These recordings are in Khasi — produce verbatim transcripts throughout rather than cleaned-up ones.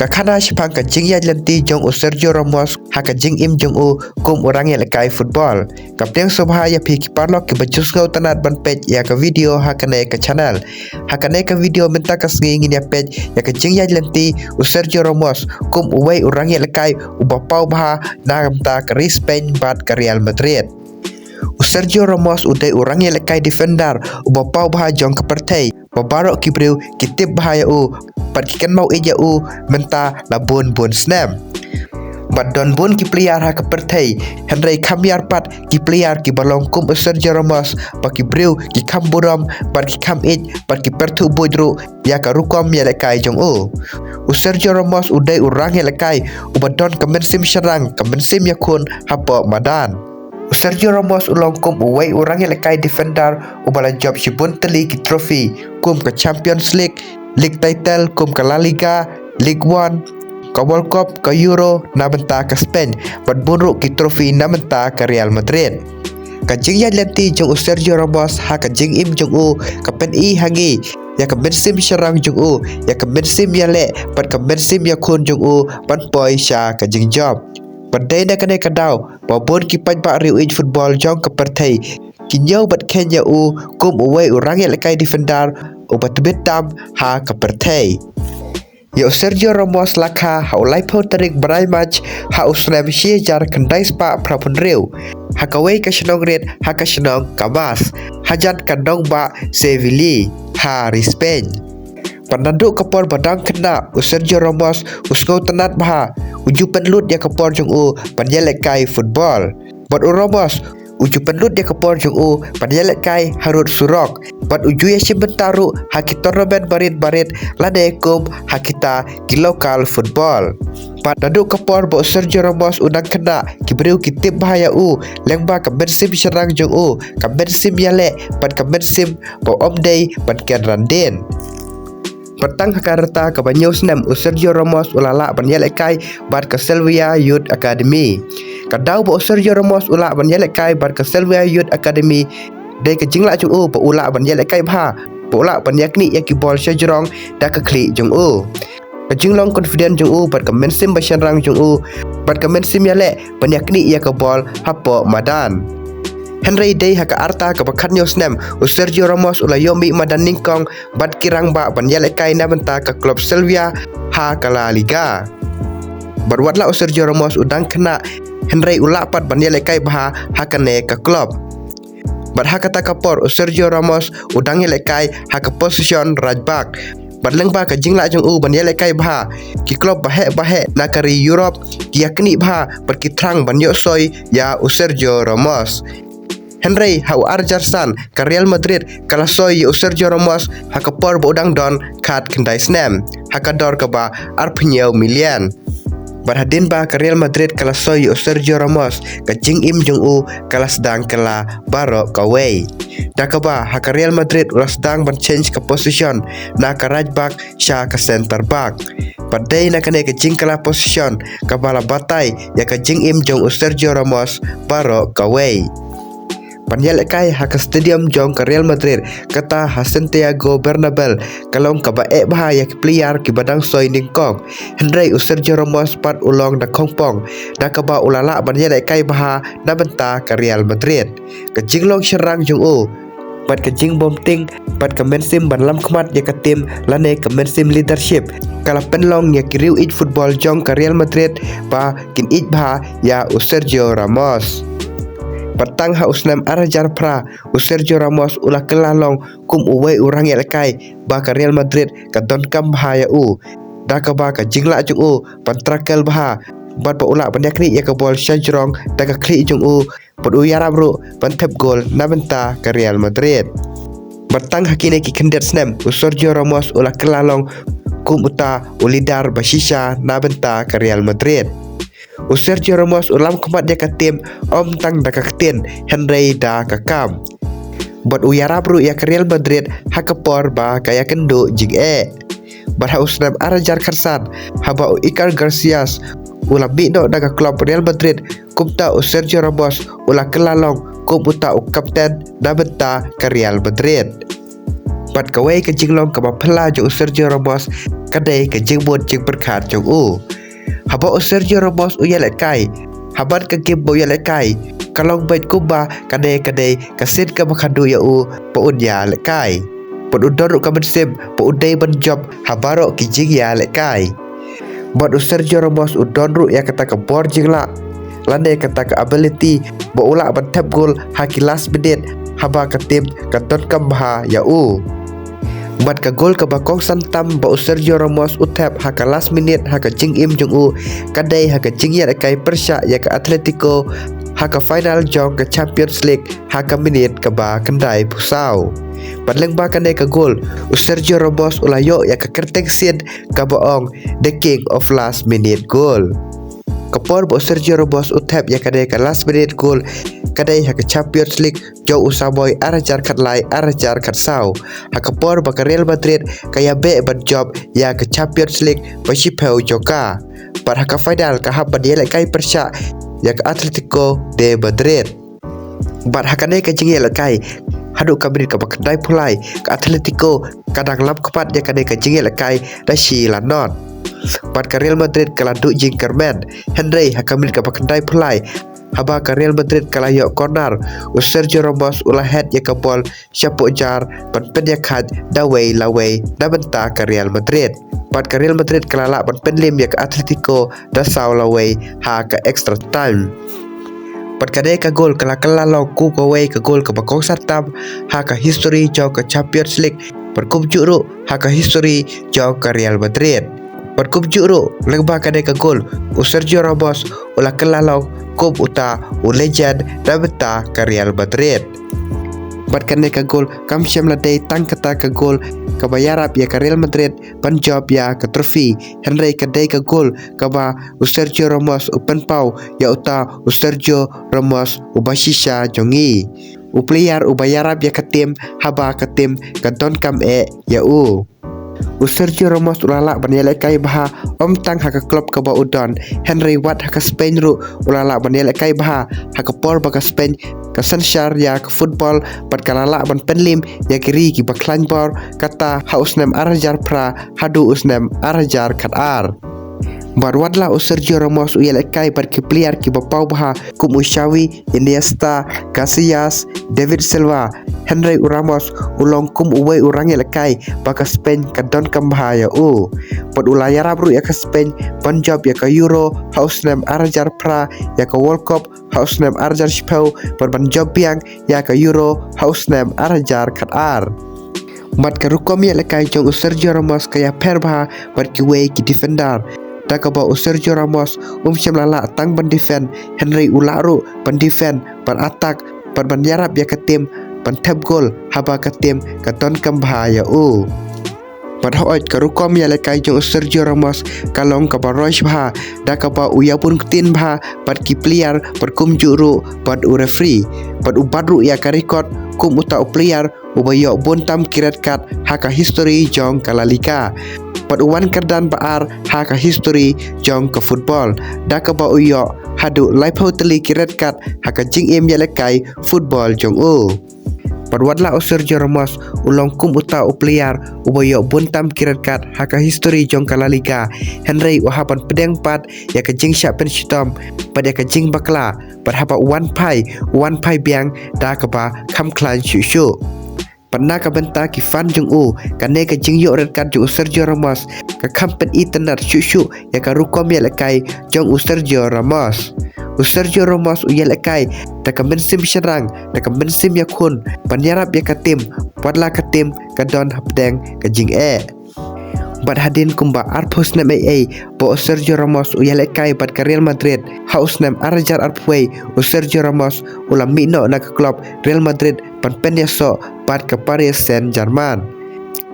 Ka khana shaphang ka jingïaid lynti jong u Sergio Ramos ha ka jingim jong u kum u rangïalehkai football. Ka pdiang sngewbha ïa phi ki paralok kiba ju sngewtynnat ban peit ïa ka video ha kane ka channel. Ha kane ka video mynta ka sngi ngin ïa peit ïa ka jingïaid lynti u Sergio Ramos kum uwei u rangïalehkai uba paw bha na ka bynta ka ri Spain bad ka Real Madrid. U Sergio Ramos u dei u rangïalehkai defender uba paw bha jong ka pyrthei, ba baroh ki briew ki tip bha ïa u bad ki kynmaw ïeit ïa u mynta la bun bun snem. Bad don bun ki player ha ka pyrthei, hynrei kham ïar pat ki player kiba long kum u Sergio Ramos, ba ki briew ki kham burom bad ki kham ïeit bad ki pyrthuh buit ruh ïa ka rukom ïalehkai jong u. U Sergio Ramos u dei u rangïalehkai uba don ka mynsiem shynrang, ka mynsiem ïakhun hapoh madan. U Sergio Ramos u long kum uwei u rangïalehkai defender uba la jop shibun tylli ki trophy kum ka Champions League, league title kum ka La Liga, Ligue One, ka World Cup, ka Euro na bynta ka Spain bad bun ruh ki trophy na bynta ka Real Madrid. Ka jingïaid lynti jong u Sergio Ramos ha ka jingim jong u ka pyni ha ngi ïa ka mynsiem shynrang jong u, ïa ka mynsiem ïaleh bad ka mynsiem ïakhun jong u ban poi sha ka jingjop. Bad dei na kane ka daw ba bun ki paidbah riewieid football jong ka pyrthei ki ñiew bad kheiñ ïa u kum uwei u rangïalehkai defender uba tbit tam ha ka pyrthei. Ïa u Sergio Ramos la kha ha u laiphew tarik bnai March ha u snem shi hajar khyndai spah phraphew hynriew ha kawei ka shnong rit ha ka shnong Cabas, hajan ka nongbah Seville ha ri Spain. Bad naduh ka por ba dang khynnah u Sergio Ramos u sngewtynnat bha, u ju pynlut ïa ka por jong u ban ïalehkai football. Bad u Ramos u ju pynlut ïa ka por jong u ban ïalehkai harud surok bad u ju ïashim bynta ruh ha ki tournament barit barit lane kum ha kita ki local football. Bad naduh ka por ba u Sergio Ramos u dang khynnah ki briew ki tip bha ïa u lyngba ka mynsiem shynrang jong u, ka mynsiem ïaleh bad ka mynsiem ba um dei ban kynran dien. Bad tang ha ka rta kaba hynñiew snem u Sergio Ramos u la lah ban ïalehkai bad ka Sevilla Youth Academy. Ka daw ba u Sergio Ramos u lah ban ïalehkai bad ka Sevilla Youth Academy dei ka jinglah jong u ba u lah ban ïalehkai bha, ba u lah ban ïaknieh ïa ki bol sha jrong da ka khlieh jong u. Ka jinglong confident jong u bad ka mynsiem ba shynrang jong u bad ka mynsiem ïaleh ban ïaknieh ïa ka bol hapoh madan. Hynrei dei ha ka rta kaba khathynñiew snem u Sergio Ramos u la ïoh mih madan nyngkong bad ki rangbah ban ïalehkai na bynta ka klub Sevilla ha ka La Liga. Bad wat la u Sergio Ramos u dang khynnah, hynrei u lah pat ban ïalehkai bha ha kane ka klub. Bad ha kata ka por u Sergio Ramos u dang ïalehkai ha ka position right back. Bad lyngba ka jinglah jong u ban ïalehkai bha, ki klub baheh baheh na ka ri Europe ki ïaknieh bha bad ki thrang ban ïoh soi ïa u Sergio Ramos. Hynrei ha u ar hajar san ka Real Madrid ka la soi ïa u Sergio Ramos ha ka por ba u dang don khatkhyndai snem ha ka dor kaba arphew hynñiew million. Bad hadien ba ka Real Madrid ka la soi ïa u Sergio Ramos, ka jingim jong u ka la sdang kylla baroh kawei. Da kaba ha ka Real Madrid u la sdang ban change ka position na ka right back sha ka centre back. Bad dei na kane ka jingkylla position kaba la batai ïa ka jingim jong u Sergio Ramos baroh kawei. Ban ïalehkai ha ka stadium jong ka Real Madrid, kata ha Santiago Bernabeu, ka long kaba eh bha ïa ki player kiba dang soi nyngkong. Hynrei u Sergio Ramos pat u long da khongpong, da kaba u la lah ban ïalehkai bha na bynta ka Real Madrid. Ka jinglong shynrang jong u bad ka jingbymtieng bad ka mynsiem ban lam khmat ïa ka team lane ka mynsiem leadership ka la pynlong ïa ki riewieid football jong ka Real Madrid ba kin ïeit bha ïa u Sergio Ramos. Bad tang ha u snem ar hajar phra u Sergio Ramos u la kylla long kum uwei u rangïalehkai ba ka Real Madrid ka donkam bha ïa u. Da kaba ka jinglah jong u ban tackle bha bad ba u lah ban ïaknieh ïa ka bol sha jrong da ka khlieh jong u bad u ïarap ruh ban thep gol na bynta ka Real Madrid. Bad tang ha kine ki khyndiat snem u Sergio Ramos u la kylla long kum uta u leader ba shisha na bynta ka Real Madrid. U Sergio Ramos u lam khmat ïa ka team ym tang da ka ktien hynrei da ka kam. Bad u ïarap ruh ïa ka Real Madrid ha ka por ba ka ïakynduh jingeh. Bad ha u snem ar hajar khatsan haba u Iker Casillas u la mih noh na ka klub Real Madrid, kumta u Sergio Ramos u la kylla long kum uta u kapten na bynta ka Real Madrid. Bad kawei ka jinglong kaba phylla jong u Sergio Ramos ka dei ka jingmut jingpyrkhat jong u. Haba u Sergio Ramos u ïalehkai, ha man ka game ba u ïalehkai, ka long beit kumba kane ka dei ka sien kaba khadduh ïa u ba un ïalehkai. Bad u don ruh ka mynsiem ba u dei ban jop ha baroh ki jingïalehkai. Bad u Sergio Ramos u don ruh ïa kata ka bor jinglah, lane kata ka ability ba u lah ban thep gol ha ki last minute haba ka team ka donkam bha ïa u. Bad ka gol kaba kongsan tam ba u Sergio Ramos u thep ha ka last minute ha ka jingim jong u, ka dei ha ka jingïalehkai pyrshah ïa ka Atletico ha ka final jong ka Champions League ha ka minit kaba khyndai phew saw. Bad lyngba kane ka gol, u Sergio Ramos u la ïoh ïa ka kyrteng sien kaba ong The King of Last Minute Goal. Ka por ba u Sergio Ramos u thep ïa kane ka last minute goal, ka dei ha ka Champions League jong u samoi ar hajar khatlai ar hajar khatsaw. Ha ka por ba ka Real Madrid ka ïabeh ban jop ïa ka Champions League ba shiphew jong ka. Bad ha ka final ka hap ban ïalehkai pyrshah ïa ka Atletico de Madrid. Bad ha kane ka jingïalehkai, haduh ka minit kaba khyndai phew lai, ka Atletico ka dang lam kpat ïa kane ka jingïalehkai da shi la not. Bad ka Real Madrid ka la duh jingkyrmen, hynrei ha ka minit kaba khyndai phew lai, haba ka Real Madrid ka la ïoh corner, u Sergio Ramos u la head ïa ka bol shapoh jar ban pynïakhaid da wei la wei na bynta ka Real Madrid. Bad ka Real Madrid ka la lah ban pynlem ïa ka Atletico da saw la wei ha ka extra time. Bad kane ka gol ka la kylla long kum kawei ka gol kaba kongsan tam ha ka history jong ka Champions League, bad kumjuh ruh ha ka history jong ka Real Madrid. Bad kumjuh ruh, lyngba kane ka gol, u Sergio Ramos u la kylla long kum uta u legend na bynta ka Real Madrid. Bad kane ka gol kam shym la dei tang kata ka gol kaba ïarap ïa ka Real Madrid ban jop ïa ka trophy, hynrei ka dei ka gol kaba u Sergio Ramos u pynpaw ïa uta u Sergio Ramos uba shisha jong ngi, u player uba ïarap ïa ka team haba ka team ka donkam eh ïa u. U Sergio Ramos u la lah ban ïalehkai bha, ym tang ha ka club kaba u don, hynrei wat ha ka Spain ruh u la lah ban ïalehkai bha, ha ka por ba ka Spain ka synshar ïa ka football, bad ka la lah ban pynlem ïa ki ri kiba khlaiñ bor, kata ha u snem ar hajar phra haduh u snem ar hajar khatar. Bad wat la u Sergio Ramos u ïalehkai bad ki player kiba paw bha kum u Xavi, Iniesta, Casillas, David Silva, hynrei u Ramos u long kum uwei u rangïalehkai ba ka Spain ka donkam bha ïa u. Bad u la ïarap ruh ïa ka Spain ban jop ïa ka Euro ha u snem ar hajar phra, ïa ka World Cup ha u snem ar hajar shiphew, bad ban jop biang ïa ka Euro ha u snem ar hajar khatar. Bad ka rukom ïalehkai jong u Sergio Ramos ka ïapher bha bad kiwei ki defender. Da kaba u Sergio Ramos um shym la lah tang ban defend, hynrei u lah ruh ban defend, ban attack, bad ban ïarap ïa ka team ban thep gol haba ka team ka donkam bha ïa u. Bad hooid, ka rukom ïalehkai jong u Sergio Ramos ka long kaba roi bha, da kaba u ïabun ktien bha bad ki player, bad kumjuh ruh bad u referee. Bad u bat ruh ïa ka record kum uta u player uba ïoh bun tam ki red card ha ka history jong ka La Liga. Bad u wan kyrdan ba ar ha ka history jong ka football, da kaba u ïoh haduh laiphew tylli ki red card ha ka jingim ïalehkai football jong u. Bad wat la u Sergio Ramos u long kum uta u player uba ïoh bun tam ki red card ha ka history jong ka La Liga, hynrei u hap ban pdiang pat ïa ka jingshah pynshitom bad ïa ka jingbakla, bad haba u wan phai, u wan phai biang da kaba kham khlaiñ shuh shuh. Bad na ka bynta ki fan jong u, kane ka jingïoh red card jong u Sergio Ramos ka kham pyni tynnad shuh shuh ïa ka rukom ïalehkai jong u Sergio Ramos. U Sergio Ramos u ïalehkai da ka mynsiem shynrang, da ka mynsiem ïakhun, ban ïarap ïa ka team wat la ka team ka don hapdeng ka jingeh. Bad hadien kumba arphew snem ei ei ba u Sergio Ramos u ïalehkai bad ka Real Madrid, ha u snem ar hajar arphew wei, u Sergio Ramos u la mih noh na ka club Real Madrid ban pynïasoh bad ka Paris Saint-Germain.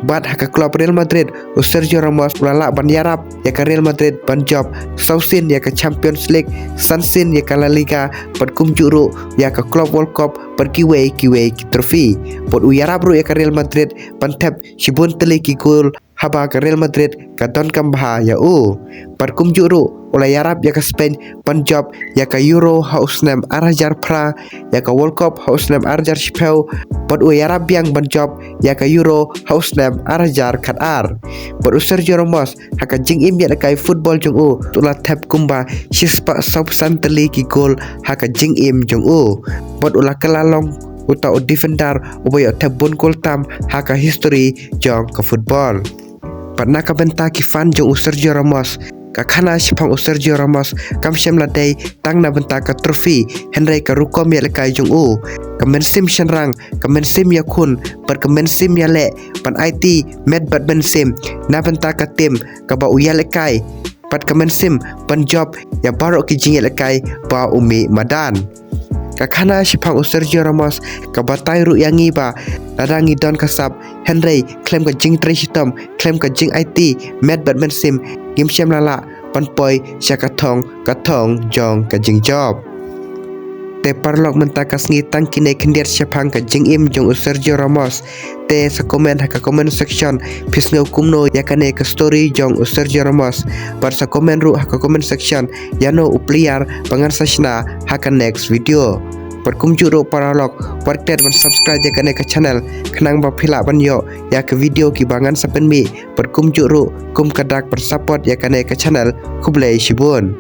Bad ha ka club Real Madrid, u Sergio Ramos u la lah ban ïarap ïa ka Real Madrid ban jop saw sien ïa ka Champions League, san sien ïa ka La Liga, bad kumjuh ruh ïa ka Club World Cup, bad kiwei kiwei ki trophy. Bad u ïarap ruh ïa ka Real Madrid ban thep shibun tylli ki gol haba ka Real Madrid ka donkam bha ïa u. Bad kumjuh ruh u la ïarap ïa ka Spain ban jop ïa ka Euro ha u snem ar hajar phra, ïa ka World Cup ha u snem ar hajar shiphew, bad u ïarap biang ban jop ïa ka Euro ha u snem ar hajar khatar. Bad u Sergio Ramos ha ka jingim ïalehkai football jong u, u la thep kumba shispah sawphew san tylli ki goal ha ka jingim jong u. Bad u la kylla long uta u defender uba ïoh thep bun goal tam ha ka history jong ka football. Bad na ka bynta ki fan jong u Sergio Ramos, ka khana shaphang u Sergio Ramos kam shym la dei tang na bynta ka trophy, hynrei ka rukom ïalehkai jong u. Ka mynsiem shynrang, ka mynsiem ïakhun, bad ka mynsiem ïaleh ban aiti met bad mynsiem na bynta ka team kaba u ïalehkai, bad ka mynsiem ban jop ïa baroh ki jingïalehkai ba u mih madan. Ka khana shaphang u Sergio Ramos ka batai ruh ïa ngi ba lada ngi don ka sap, hynrei khlem ka jingtrei shitom, khlem ka jingaiti met bad mynsiem, ngim shym la lah ban poi sha ka thong ka thong jong ka jingjop. Te paralok, mynta ka sngi tang kine khyndiat shaphang ka jingim jong u Sergio Ramos. Te sa comment ha ka comment section phi sngew kumno ïa kane ka story jong u Sergio Ramos. Bad sa comment ruh ha ka comment section ïano u player ba ngan sa shna ha ka next video. Bad kumjuh ruh paralok, wat klet ban subscribe ïa kane ka channel khnang ba phi lah ban ïoh ïa ka video kiba ngan sa pynmih. Bad kumjuh ruh kum ka dak ban support ïa kane ka channel. Khublei shibun.